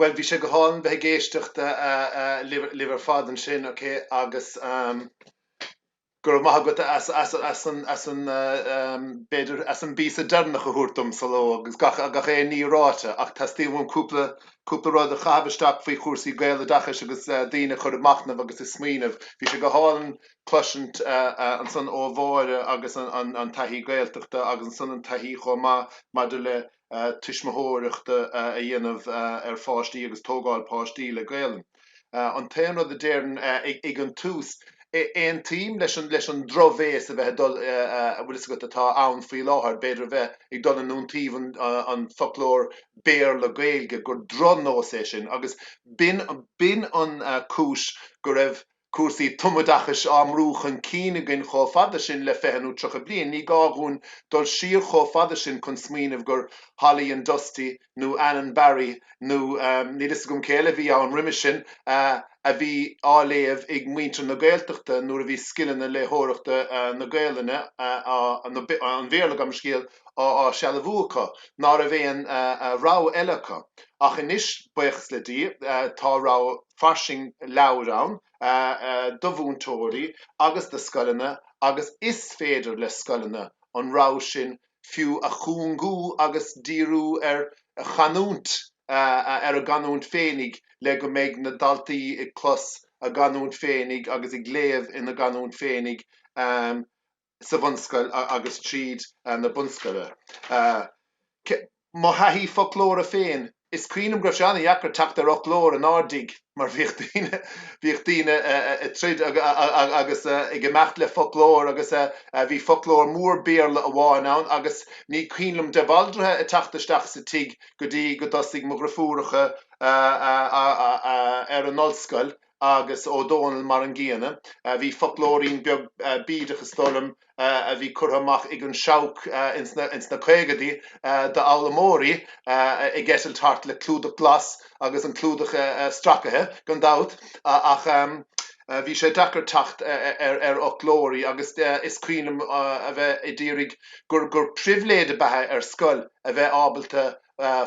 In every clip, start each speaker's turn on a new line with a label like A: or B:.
A: Bhuel, bhí sé go hálainn bheith ag éisteacht libh ar fad ansin, ok, agus go raibh maith agat as an, as an, b'fhéidir, as an bpíosa deireanach a thabhairt dom sa ló agus gach aon ní ráite, ach teastaíonn uaim cúpla, cúpla rud a chaitheamh isteach faoi chúrsaí Gaeloideachais agus daoine a chur ag machnamh agus ag smaoineamh. Bhí sé go hálainn cloisint ansan ó Mháire agus an taithí Gaeltachta agus ansan an taithí chomh maith maidir le tuismitheoireachta a dhéanamh ar pháistí agus tógáil páistí le Gaelainn. An t-aon rud a déarfainn ag an tús, aontaím leis an leis an drochbhéas a bheith ag dul, a bhfuil fhios agat, atá ann faoi láthair, b'fhéidir a bheith ag dul in iontaoibh an foclóir Béarla-Gaeilge, gur drochnós é sin agus b'in b'in an cúis go raibh cúrsaí tumoideachais á mbrú chun cinn againn chomh fada sin le 20 nó 30 bliain. Ní gá dhúinn dul siar chomh fada sin chun smaoineamh gur Holly and Dusty nó Anne and Barry nó níl fhios agam cé eile a bhí ann roimhe sin a bhí á léamh ag muintir na Gaeltachta nuair a bhí scileanna léitheoireachta na Gaelainne, an Bhéarla gabh mo leithscéal, á sealbhú acu, ná raibh aon rogha eile acu. Ach anois, buíochas le Dia, tá rogha fairsing leabhair ann do mhúinteoirí agus do scoileanna agus is féidir le scoileanna an rogha sin fiú a chúngú agus díriú ar chanúint, ar a gcanúint féinig le go mbeidh na daltaí ag clos a gcanúint féinig agus ag léamh ina gcanúint féinig. sa bhunscoil agus tríd na bunscoile. Mo thaithí foclóra féin, is cuimhin liom go raibh sé an-dheacair teacht ar fhoclóir inár dtigh mar bhíodh daoine, bhíodh daoine ag troid agus ag imeacht le foclóir agus bhí foclóir mór Béarla amháin ann agus ní cuimhin liom De Bhaldraithe ag teacht isteach sa tigh go dtí go dtosaigh mo dhrifiúracha ar an ollscoil agus Ó Dónaill mar an gcéanna. Bhí foclóirín beag bídeach, is dóigh liom, a bhí curtha amach ag an Seabhac ins na caogadaí d'fhoghlaimeoirí ag eitilt thart le clúdach glas agus an clúdach stracaithe, gan dabht, ach bhí sé deacair teacht ar fhoclóirí agus is cuimhin liom a bheith ag iarraidh gur pribhléid ab ea é ar scoil a bheith ábalta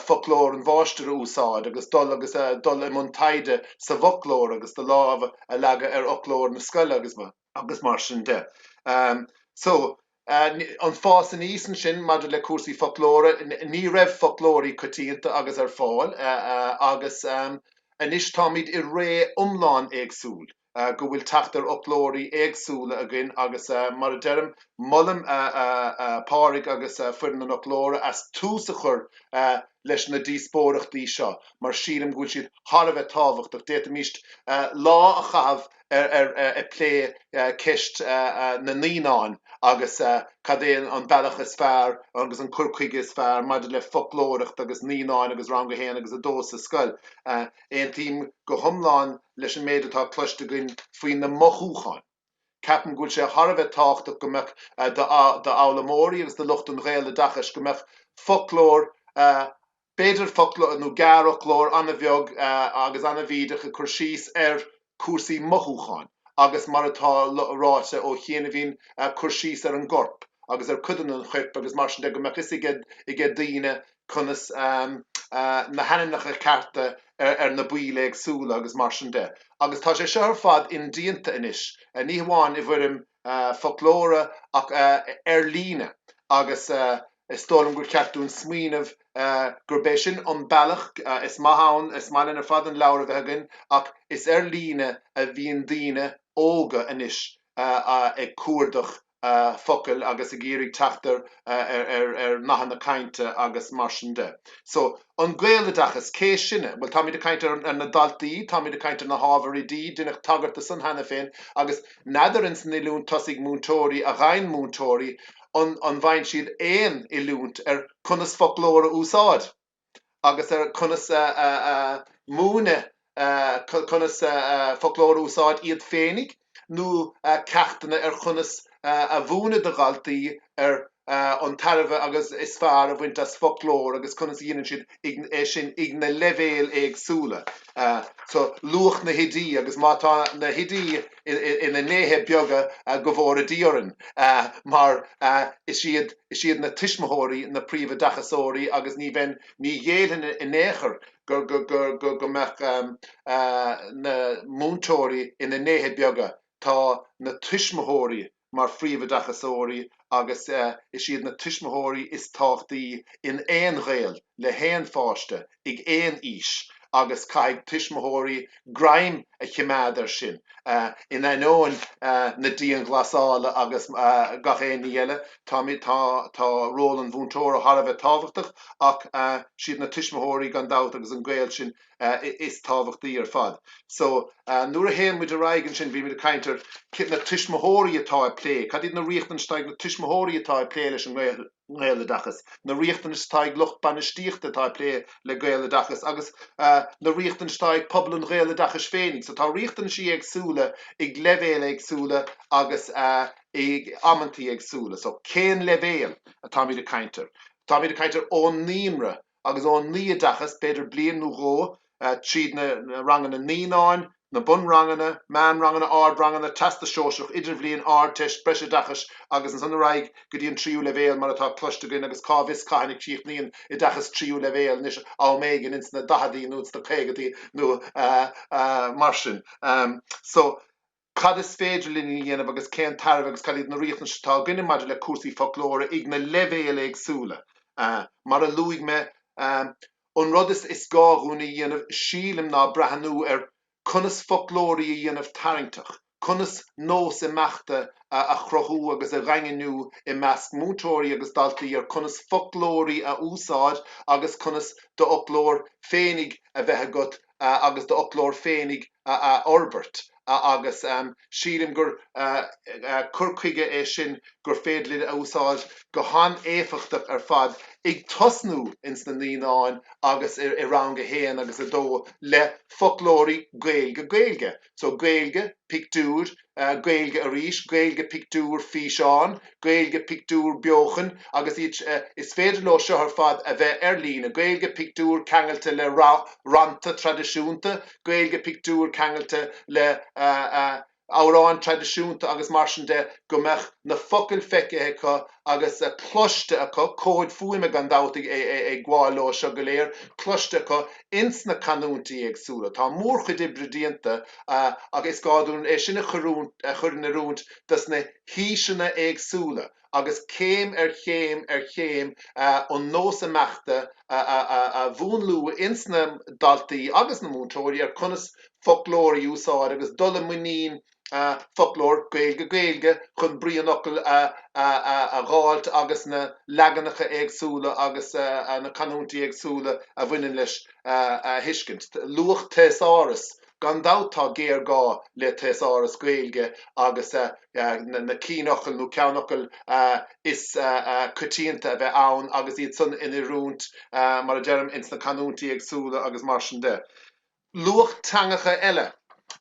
A: foclóir an mháistir a úsáid agus dul agus dul i mbun taighde sa bhfoclóir agus do lámh a leagadh ar fhoclóir na scoile agus agus mar sin de. So, an fás aníos ansin maidir le cúrsaí foclóra, ní raibh foclóirí coitianta agus ar fáil agus anois táimid i ré iomlán éagsúil. go bhfuil teacht ar fhoclóirí éagsúla againn agus mar a deirim, molaim Pádraig agus foireann an fhoclóra as tús a chur leis na díospóireachtaí seo mar sílim go bhfuil siad thar a bheith tábhachtach. D'fhéadfaimis lá a chaitheamh ar ag plé ceist na naíonán agus cad é an bealach is fearr agus an cur chuige is fearr maidir le foclóireacht agus naíonáin agus rang a haon agus a dó sa scoil. Aontaím go hiomlán leis an méid atá cloiste againn faoi na mothúcháin. Ceapaim go bhfuil sé thar a bheith tábhachtach go mbeadh d'fhoghlaimeoirí agus do lucht an Ghaeloideachais, go mbeadh foclóir, b'fhéidir foclóir nó gearrfhoclóir an-bheag agus an-bhídeach ag cur síos ar chúrsaí mothúcháin agus mar atá ráite ó chianaibhín, cur síos ar an gcorp agus ar codanna an choirp agus mar sin de, go mbeadh fhios aige daoine conas na hainmneacha cearta ar na baill éagsúla agus mar sin de. Agus tá sé seo ar fad indéanta anois, ní hamháin i bhfoirm foclóra ach ar líne agus is dóigh liom gur cheart dúinn smaoineamh gurb é sin an bealach is maith ann, is maith linn ar fad an leabhar a bheith againn ach is ar líne a bhíonn daoine óga anois ag cuardach focail agus ag iarraidh teacht ar ar nathanna cainte agus mar sin de. So, an Gaeloideachas, cé sinne? Bhuel, táimid ag caint ar na daltaí, táimid ag caint ar na hábhair oidí, deineadh tagairt do san cheana féin, agus n'fheadar ins an oiliúint tosaigh múinteoirí a gheibheann múinteoirí, an an bhfaigheann siad aon oiliúint ar conas foclóir a úsáid? agus ar conas múineadh conas foclóir a úsáid iad féinig nó ceachtanna ar chonas a mhúineadh do dhaltaí ar an tairbhe agus is fearr a bhaint as foclóir agus conas a dhéanann siad é sin ag na leibhéil éagsúla. So, luach na hoidí agus má tá na hoidí ina ndéithe beaga go bhfóire Dia orainn mar is iad is iad na tuismitheoirí na príomhoideachasóirí agus ní bheinn ní ghéillfinn in aon chor. go mbeadh na múinteoirí ina ndéithe beaga, tá na tuismitheoirí mar phríomhoideachasóirí agus is iad na tuismitheoirí is tábhachtaí in aon ghaol le haon pháiste ag aon aois agus caithfidh tuismitheoirí greim a chimeád air sin in ainneoin na dianghlasála agus gach aon ní eile. Tá tá ról an mhúinteora thar a bheith tábhachtach ach siad na tuismitheoirí gan dabht agus an gaol sin is tábhachtaí ar fad. So, nuair a théann muid ar aghaidh ansin, bhí muid ag caint ar na tuismitheoirí atá ag plé, cad iad na riachtanais atá ag na tuismitheoirí atá ag plé leis an nGaeloideachas, na riachtanais atá ag lucht bainistíochta atá ag plé le Gaeloideachas agus na riachtanais atá ag pobal an Ghaeloideachais féinig. So tá riachtanaisí éagsúla ag leibhéil éagsúla agus ag amantaí éagsúla. So cén leibhéal atáimid ag caint air? Táimid ag caint ar ón naíonra agus ón naíoideachas, b'fhéidir bliain nó dhó, tríd na ranganna naíonáin, na bunranganna, meánranganna, ardranganna, Teastas Sóisearach, Idirbhliain, Ardteist, Breisoideachais agus ansan ar aghaidh go dtí an tríú leibhéal mar atá cloiste againn agus cá bhfios cathain a chríochnaíonn oideachas tríú leibhéal anois, am éigin ins na daicheadaí nó ins na caogadaí nó mar sin. So. Cad is féidir linn a dhéanamh agus cén tairbhe agus cad iad na riachtanais atá againne maidir le cúrsaí foclóra ag na leibhéil éagsúla? Mar a luaigh mé, an rud is gá dhúinn a dhéanamh, sílim, ná breathnú ar conas foclóirí a dhéanamh tarraingteach, conas nós imeachta a chruthú agus a dhaingniú i measc múinteoirí agus daltaí ar conas foclóirí a úsáid agus conas d'fhoclóir féinig a bheith agat agus d'fhoclóir féinig a fhorbairt agus sílim gur cur chuige é sin gur féidir linn a úsáid go han-éifeachtach ar fad ag tosnú ins na naíonáin agus i rang a haon agus a dó le foclóirí Gaeilge-Gaeilge. So Gaeilge, pictiúir, Gaeilge arís, Gaeilge, pictiúr, físeán, Gaeilge, pictiúr, beochan agus iad, is féidir leo seo ar fad a bheith ar líne, Gaeilge, pictiúr ceangailte le rannta traidisiúnta, Gaeilge, pictiúr ceangailte le amhráin traidisiúnta agus mar sin de, go mbeadh na focail feicthe acu agus cloiste acu, comhaid fuaime gan dabht ag gabháil leo seo go léir, cloiste acu ins na canúintí éagsúla. Tá mórchuid oibre déanta ach is gá dúinn é sin a chur in oiriúint dos na haoiseanna éagsúla agus céim ar chéim ar chéim an nós imeachta a mhúnlú ins na daltaí agus na múinteoirí ar conas foclóirí a úsáid agus dul i muinín foclóir Gaeilge-Gaeilge chun brí an fhocail a dh'fháilt agus na leaganacha éagsúla agus na canúintí éagsúla a bhaineann leis a thuiscint. Luach théasáras, Gan dabht tá géarghá le théasáras Gaeilge agus na cinnfhocail nó ceannfhocail is coitianta a bheith ann agus iad san in oiriúint, mar a deirim, ins na canúintí éagsúla agus mar sin de. Luach teangacha eile,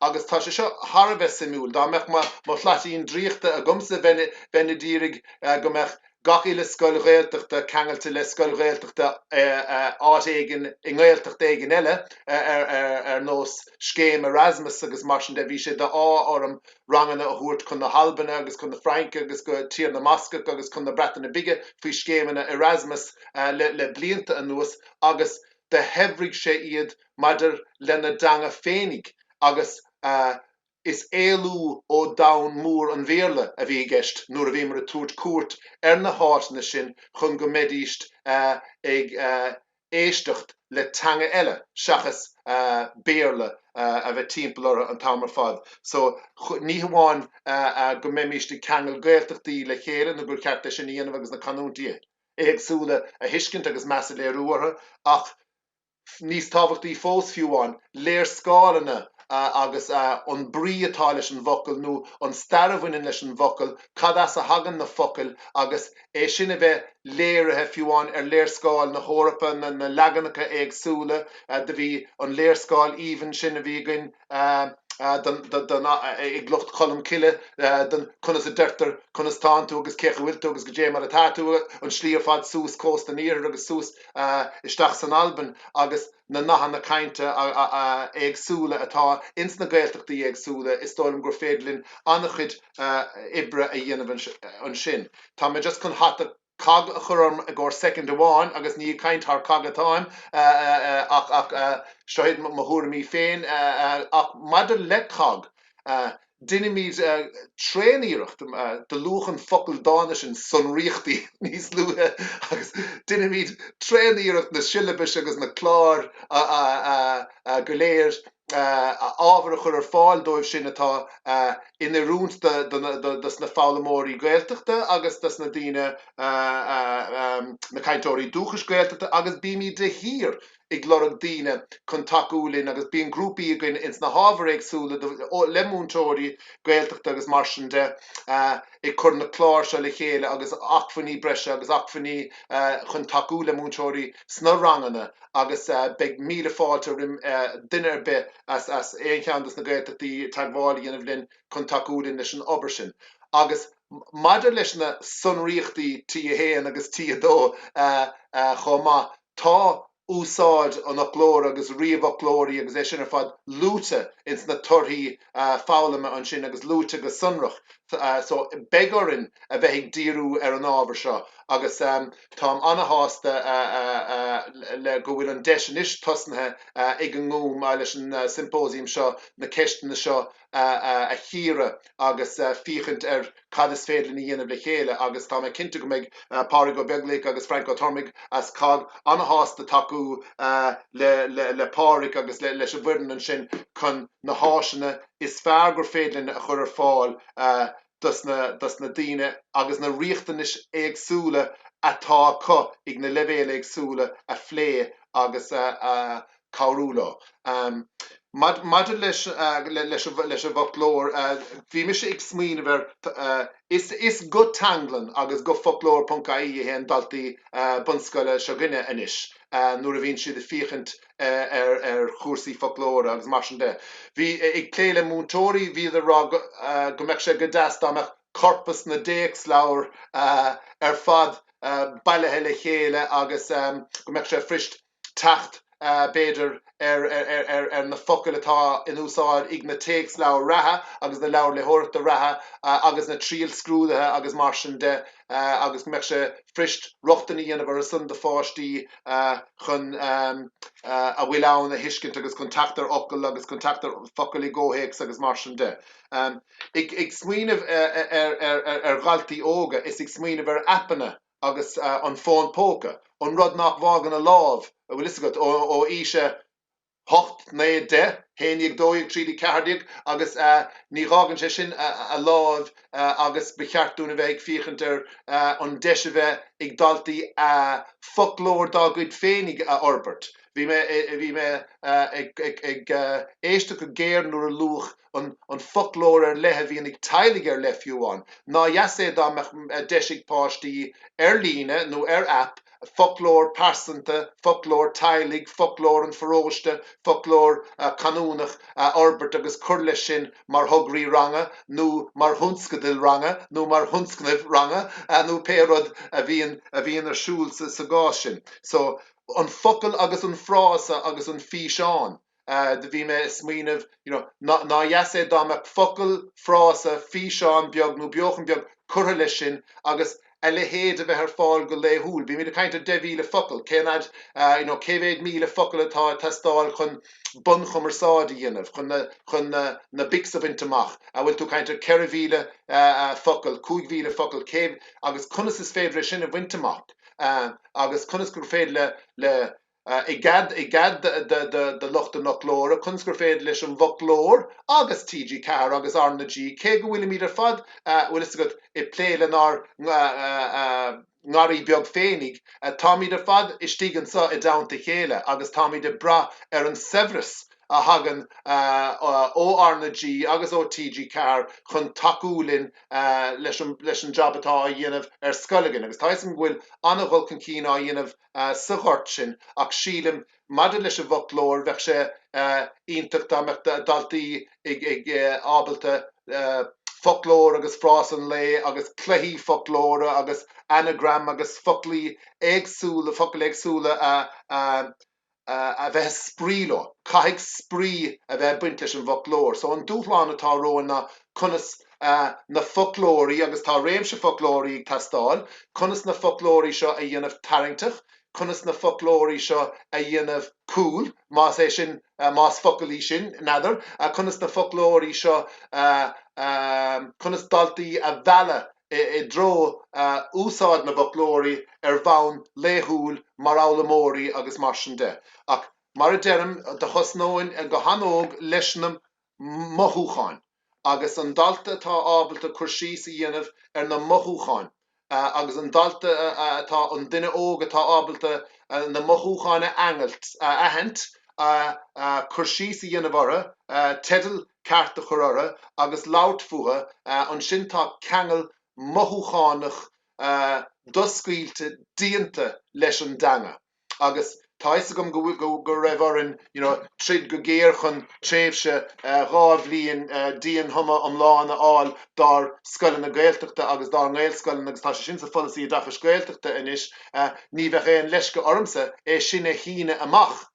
A: agus tá sé seo thar a bheith suimiúil, dá mbeadh mo shlaitín draíochta agamsa bheinn bheinn a d'iarraidh go mbeadh gach uile scoil Ghaeltachta ceangailte le scoil Ghaeltachta áit éigin i nGaeltacht éigin eile ar nós scéim Erasmus agus mar sin de. Bhí sé d'ádh orm ranganna a thabhairt chun na hAlbaine agus chun na Fraince agus go Tír na mBascach agus chun na Breataine Bige faoi scéimeanna Erasmus le blianta anuas agus do shaibhrigh sé iad maidir lena dteanga féinig agus is éalú ó domhan mór an Bhéarla a bhí i gceist nuair a bhíomar ag tabhairt cuairt ar na háiteanna sin chun go mbeidíst ag éisteacht le teanga eile seachas Béarla a bheith timpeall orthu an t-am ar fad. So ní hamháin go mbeimíst ag ceangal Gaeltachtaí le chéile nó gur cheart é sin a dhéanamh agus na canúintí éagsúla a thuiscint agus meas a léiriú orthu ach Níos tábhachtaí fós, fiú amháin, léarscáileanna agus an brí atá leis an bhfocal nó an stair a bhaineann leis an bhfocal, cad as a thagann na focail agus é sin a bheith léirithe fiú amháin ar léarscáil na hEorpa, na leaganacha éagsúla. Do bhí an léarscáil aoibhinn sin a bhí againn ag lucht Cholmcille den conas a deirtear conas tánn tú agus cén chaoi a bhfuil tú agus goidé mar atá tú, an slí ar fad suas cósta an iarthair agus suas isteach san Albain agus na nathanna cainte éagsúla atá ins na Gaeltachtaí éagsúla, is dóigh liom gur féidir linn an-chuid oibre a dhéanamh ansin. Tá mé just chun hata. Cogg a chur orm i gcomhair soicind amháin agus ní ag caint thar cogg atáim ach ach seo iad mo thuairimí féin ach maidir le cogg deinimid tréaniarracht, do luadh an focal dána sin sonraíochtaí níos luaithe agus deinimid tréaniarracht na siollabais agus na cláir go léir ábhar a chur ar fáil dóibh sin atá in oiriúint dos na foghlaimeoirí Gaeltachta agus dos na daoine, na cainteoirí dúchais Gaeltachta agus bímid de shíor ag lorg daoine chun tacú linn agus bíonn grúpaí againn ins na hábhair éagsúla le múinteoirí Gaeltachta agus mar sin de ag cur na cláir seo le chéile agus acmhainní breise agus acmhainní chun tacú le múinteoirí sna ranganna agus beidh míle fáilte roim duine ar bith as aon cheann dos na Gaeltachtaí teagmháil a dhéanamh linn chun tacú linn leis an obair sin. Agus maidir leis na sonraíochtaí T1 agus T2 chomh maith, tá úsáid an fhoclóra agus ríomhfhoclóirí agus é sin ar fad luaite ins na torthaí foghlama ansin agus luaite go sonrach. So beidh orainn a bheith ag díriú ar an ábhar seo agus táim ana-shásta le go bhfuil an deis anois tosnaithe ag an nGúm leis an symposium seo na ceisteanna seo a chíoradh agus féachaint ar cad is féidir linn a dhéanamh le chéile agus tá mé cinnte go mbeidh Pádraig Ó Beaglaoich agus Frank Ó Tormaigh as cogg ana-shásta tacú le Pádraig agus leis an bhfoireann ansin chun na háiseanna is fearr gur féidir linn a chur ar fáil dos na daoine agus na riachtanais éagsúla atá acu ag na leibhéil éagsúla a phlé agus a cabhrú leo. Maidir leis leis an bhfoclóir, bhí mise ag smaoineamh ar, is go Teanglann agus go foclóir ponc ie a théann daltaí bunscoile seo againne anois nuair a bhíonn siad ag féachaint ar chúrsaí foclóra agus mar sin de. Bhí ag plé le múinteoirí, bhíodar ag rá go mbeadh sé go deas dá mbeadh corpas na dtéacsleabhar ar fad bailithe le chéile agus go mbeadh sé fuirist teacht, b'fhéidir, ar na focail atá in úsáid ag na téacsleabhair reatha agus na leabhair léitheoireachta reatha agus na triailscrúduithe agus mar sin de agus go mbeadh sé fuirist rochtain a dhéanamh orthu san do pháistí chun a bhfuil ann a thuiscint agus chun teacht ar fhocail agus chun teacht ar focail i gcomhthéacs agus mar sin de. Ag smaoineamh ar dhaltaí óga is ag smaoineamh ar aipeanna agus an fón póca, an rud nach bhfágann a lámh, a bhfuil fhios agat, ó aois a hocht, naoi, deich, haon déag, dó dhéag, trí déag, ceathair déag, agus ní dh'fhágann sé sin a láimh agus ba cheart dúinn a bheith ag féachaint ar an deis a bheith ag daltaí foclóir dá gcuid féinig a fhorbairt. Bhí mé, bhí mé ag éisteacht go géar nuair a luadh an foclóir ar leith a bhíonn ag teaghlaigh ar leith fiú amháin. Ná dheas é dá mbeadh deis ag páistí ar líne nó ar aip foclóir pearsanta, foclóir teaghlaigh, foclóir an pharóiste, foclóir canúnach a fhorbairt agus cur leis sin mar thograí ranga nó mar thionscadail ranga nó mar thionscnaimh ranga nó pé rud a bhíonn a bhíonn ar siúl sa gcás sin. So, an focal agus an frása agus an físeán. Do bhí mé ag smaoineamh, you know, ná dheas é dá mbeadh focal, frása, físeán beag nó beochan beag curtha leis sin agus a leithéid a bheith ar fáil go laethúil. Bímid ag caint ar 10,000 focal, cén fhad, you know, cé mhéad míle focal atá ag teastáil chun bunchumarsáid a dhéanamh, chun na, chun na, na BICs a bhaint amach? An bhfuil tú ag caint ar 4,000 focal, 5,000 focal, cé, agus conas is féidir é sin a bhaint amach? Agus conas gur féidir le, le, I gcead, i gcead do lucht an fhoclóra, conas gur féidir leis an bhfoclóir agus TG4 agus R na G, cé go bhfuilimid ar fad, bhfuil fhios agat, ag plé lenár ngarraí beag féinig, táimid ar fad istigh anseo i dteannta a chéile agus táimid ag brath ar an saibhreas a thagann ó R na G agus ó TG4 chun tacú linn leis an jab atá á dhéanamh ar scoil againn. Agus tá fhios agam go bhfuil an-dhul chun cinn á dhéanamh sa ghort sin ach sílim maidir leis an bhfoclóir bheadh sé iontach dá mbeadh daltaí ag ábalta foclóir agus frása an lae agus cluichí foclóra agus anagram agus foclaí éagsúla, focail éagsúla a a bheith ag spraoi leo. Caithfidh spraoi a bheith ag baint leis an bhfoclóir. So an dúshlán atá romhainn ná conas. na foclóirí, agus tá réimse foclóirí ag teastáil, conas na foclóirí seo a dhéanamh tarraingteach, conas na foclóirí seo a dhéanamh cool, más é sin, más focal í sin, n'fheadar, conas na foclóirí seo, conas daltaí a mhealladh i dtreo úsáid na bhfoclóirí ar bhonn laethúil mar fhoghlaimeoirí agus mar sin de. Ach mar a deirim, do thosnóinn go han-óg leis na mothúcháin agus an dalta atá ábalta cur síos a dhéanamh ar na mothúcháin agus an dalta atá, an duine óg atá ábalta na mothúcháin a ainglt, a aithint, cur síos a dhéanamh orthu, teideal ceart a chur orthu agus labhairt fúthu, ansin tá ceangal mothúchánach doscaoilte déanta leis an dteanga. Agus tá fhios agam go go raibh orainn you know troid go géar chun tréimhse 2 bhliain dianthumadh iomlán a fháil dár scoileanna Gaeltachta agus dár nGaelscoileanna agus tá sé sin sa pholasaí oideachais Gaeltachta anois. Ní bheadh aon leisce ormsa é sin a shíneadh amach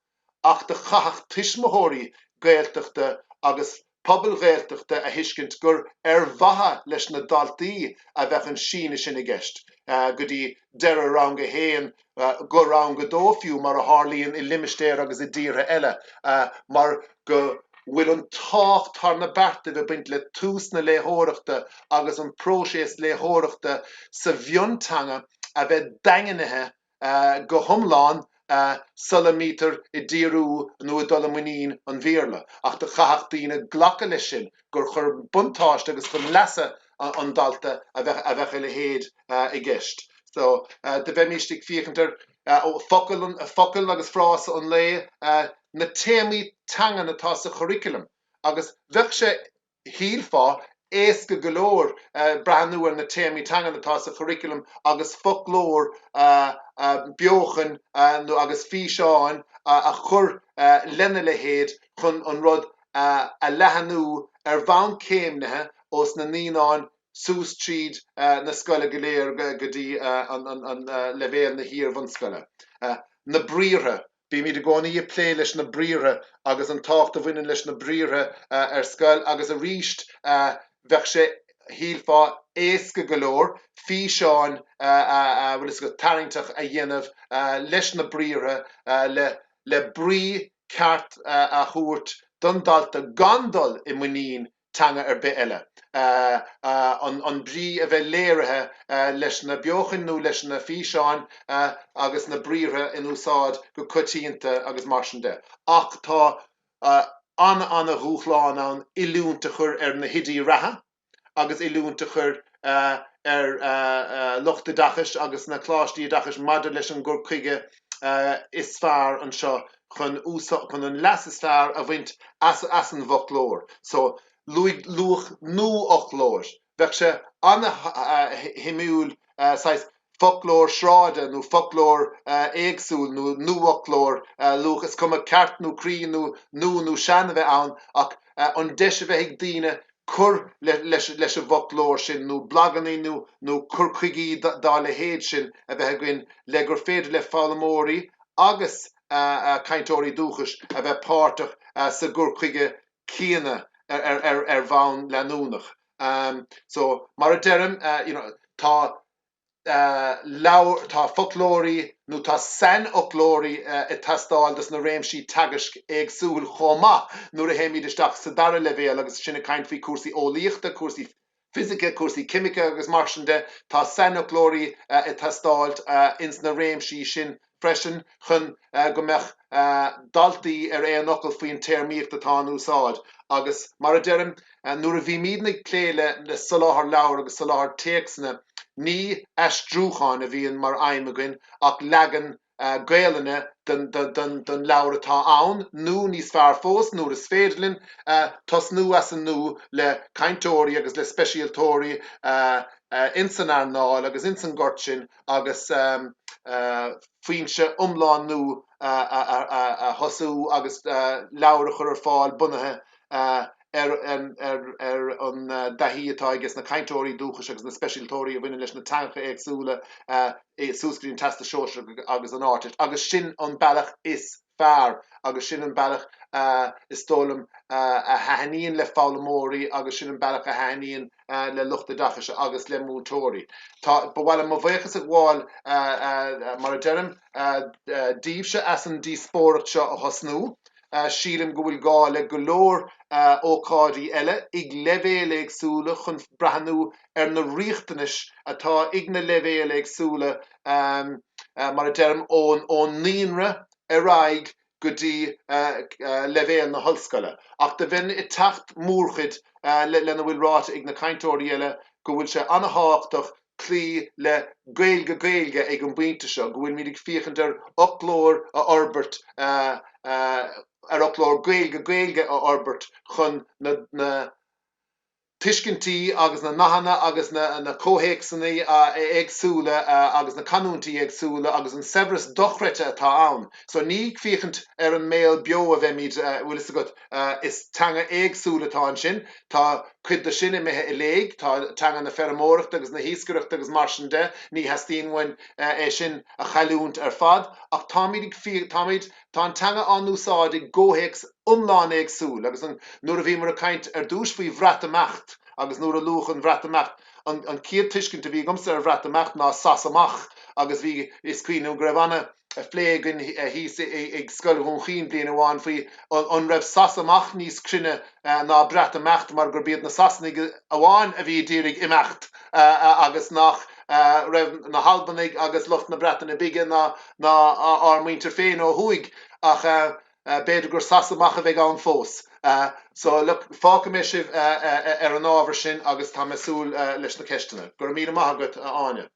A: ach do chaithfeadh tuismitheoirí Gaeltachta agus pobail Ghaeltachta a thuiscint gur ar mhaithe leis na daltaí a bheadh an síneadh sin i gceist, go dtí deireadh rang a haon go rang a dó fiú, mar a tharlaíonn i limistéir agus i dtíortha eile, mar go bhfuil an tábhacht thar na beartaibh ag baint le tús na léitheoireachta agus an próiseas léitheoireachta sa mhionteanga a bheith daingnithe go hiomlán sula mbítear ag díriú nó ag dul i muinín an Bhéarla, ach do chaithfeadh daoine glacadh leis sin, gur chun buntáiste agus chun leasa an dalta a bheadh a bheadh a leithéid i gceist. So, do bheimíst ag féachaint ar focal, focal agus frása an lae, na téamaí teangan atá sa churriculum agus bheadh sé shílfeá, éasca go leor breathnú ar na téamaí teangan atá sa churriculum agus foclóir, beochan nó agus físeáin a chur lena leithéid chun an rud a leathnú ar bhonn céimnithe ós na naíonáin suas tríd na scoile go léir go dtí an leibhéal na hiar-bhunscoile. Na briathartha Bímid i gcónaí ag plé leis na briathartha agus an tábhacht a bhaineann leis na briathartha ar scoil agus arís bheadh sé, shílfeá, éasca go leor físeáin bhfuil fhios agat, tarraingteach a dhéanamh leis na briathartha le le brí ceart a thabhairt don dalta gan dul i muinín teanga ar bith eile. An brí a bheith léirithe leis na beochain nó leis na físeáin agus na briathartha in úsáid go coitianta agus mar sin de. Ach tá an-an-dhúshlán ann oiliúint a chur ar na hoidí reatha agus oiliúint a chur ar lucht oideachais agus na coláistí oideachais maidir leis an gcur chuige is fearr anseo chun chun an leas is fearr a bhaint as as an bhfoclóir. So, luaigh luach nuafhoclóir. Bheadh sé an-shuimiúil saghas foclóir sráide nó foclóir éagsúil nó nuafhoclóir luach, is cuma ceart nó cruinn nó nua nó sean a bheith ann ach an deis a bheith ag daoine cur leis leis an bhfoclóir sin nó blaganna nó nó cur chuigí dá leithéid sin a bheith againn le gur féidir le foghlaimeoirí agus cainteoirí dúchais a bheith páirteach sa gcur chuige céanna ar bhonn leanúnach. So, mar a deirim, you know, tá leabhar, tá foclóirí nó tá sainfhoclóirí ag teastáil dos na réimsí teagaisc éagsúil chomh maith nuair a théimid isteach sa dara leibhéal agus sinn ag caint faoi cúrsaí eolaíochta, cúrsaí fisice, cúrsaí ceimice agus mar sin de, tá sainfhoclóirí ag teastáilt ins na réimsí sin freisin chun go mbeadh daltaí ar aon fhocal faoin téarmaíocht atá in úsáid. Agus mar a deirim, nuair a bhímidne ag plé le soláthar leabhar agus soláthar téacsanna, ní aistriúcháin a bhíonn mar aidhm againn ach leagan Gaelainne den leabhar atá ann, nó níos fearr fós, nuair is féidir linn, tosnú as an nua le cainteoirí agus le speisialtóirí ins an earnáil agus ins an gort sin agus foinse iomlán nua a thosú agus leabhair a chur ar fáil bunaithe ar an dtaithí atá aige sna cainteoirí dúchais agus na speisialtóirí a bhaineann leis na teangacha éagsúla suas go dtí an Teastas Sóisearach agus an Ardteist agus sin an bealach is fearr agus sin an bealach is dóigh liom a thaitníonn le foghlaimeoirí agus sin an bealach a thaitníonn le lucht oideachais agus le múinteoirí. Tá, ba mhaith liom mo bhuíochas a ghabháil, mar a deirim, daoibhse as an díospóireacht seo a thosnú. Sílim go bhfuil gá le go leor ócáidí eile ag leibhéil éagsúla chun breathnú ar na riachtanais atá ag na leibhéil éagsúla, mar a deirim, ón naíonra ar aghaidh go dtí leibhéal na hollscoile. Ach do bheinn ag teacht mórchuid lena bhfuil ráite ag na cainteoirí eile go bhfuil sé an-thábhachtach cloí le Gaeilge-Gaeilge ag an bpointe seo, go bhfuilimid ag féachaint ar fhoclóir a fhorbairt, ar fhoclóir Gaeilge-Gaeilge a fhorbairt chun na tuiscintí agus na nathanna agus na comhthéacsanna éagsúla agus na canúintí éagsúla agus an saibhreas dochreidte atá ann. So ní ag féachaint ar an mbéal beo a bheimid, bhfuil fhios agat, is teanga éagsúil atá ansin. Tá cuid de sin imithe i léig, tá teanga na feirmeoireachta agus na hiascaireachta agus mar sin de, ní theastaíonn uainn é sin a chailliúint ar fad ach táimid ag, táimid, Tá an teanga á n-úsáid i gcomhthéacs iomlán éagsúil agus an, nuair a bhíomar ag caint ar dtús faoi Bhreatimeacht agus nuair a luadh an Bhreatimeacht, an, an chéad tuiscint a bhí agamsa ar Bhreatimeacht ná Sas amach agus bhí, is cuimhin liom go raibh ana phlé againn thíos ag Scoil Dhún Chaoin bliain amháin faoi an, an raibh Sas amach níos cruinne ná Breatimeacht mar gurb iad na Sasanaigh amháin a bhí a d'iarraidh imeacht agus nach raibh na hAlbanaigh agus lucht na Breataine Bige ná ná ár muintir féin ó thuaidh, ach b'fhéidir gur sas amach a bheidh ann fós. So, look, fágfaidh mé sibh ar an ábhar sin agus tá mé ag súil leis na ceisteanna. Go raibh míle maith agat, a Áine.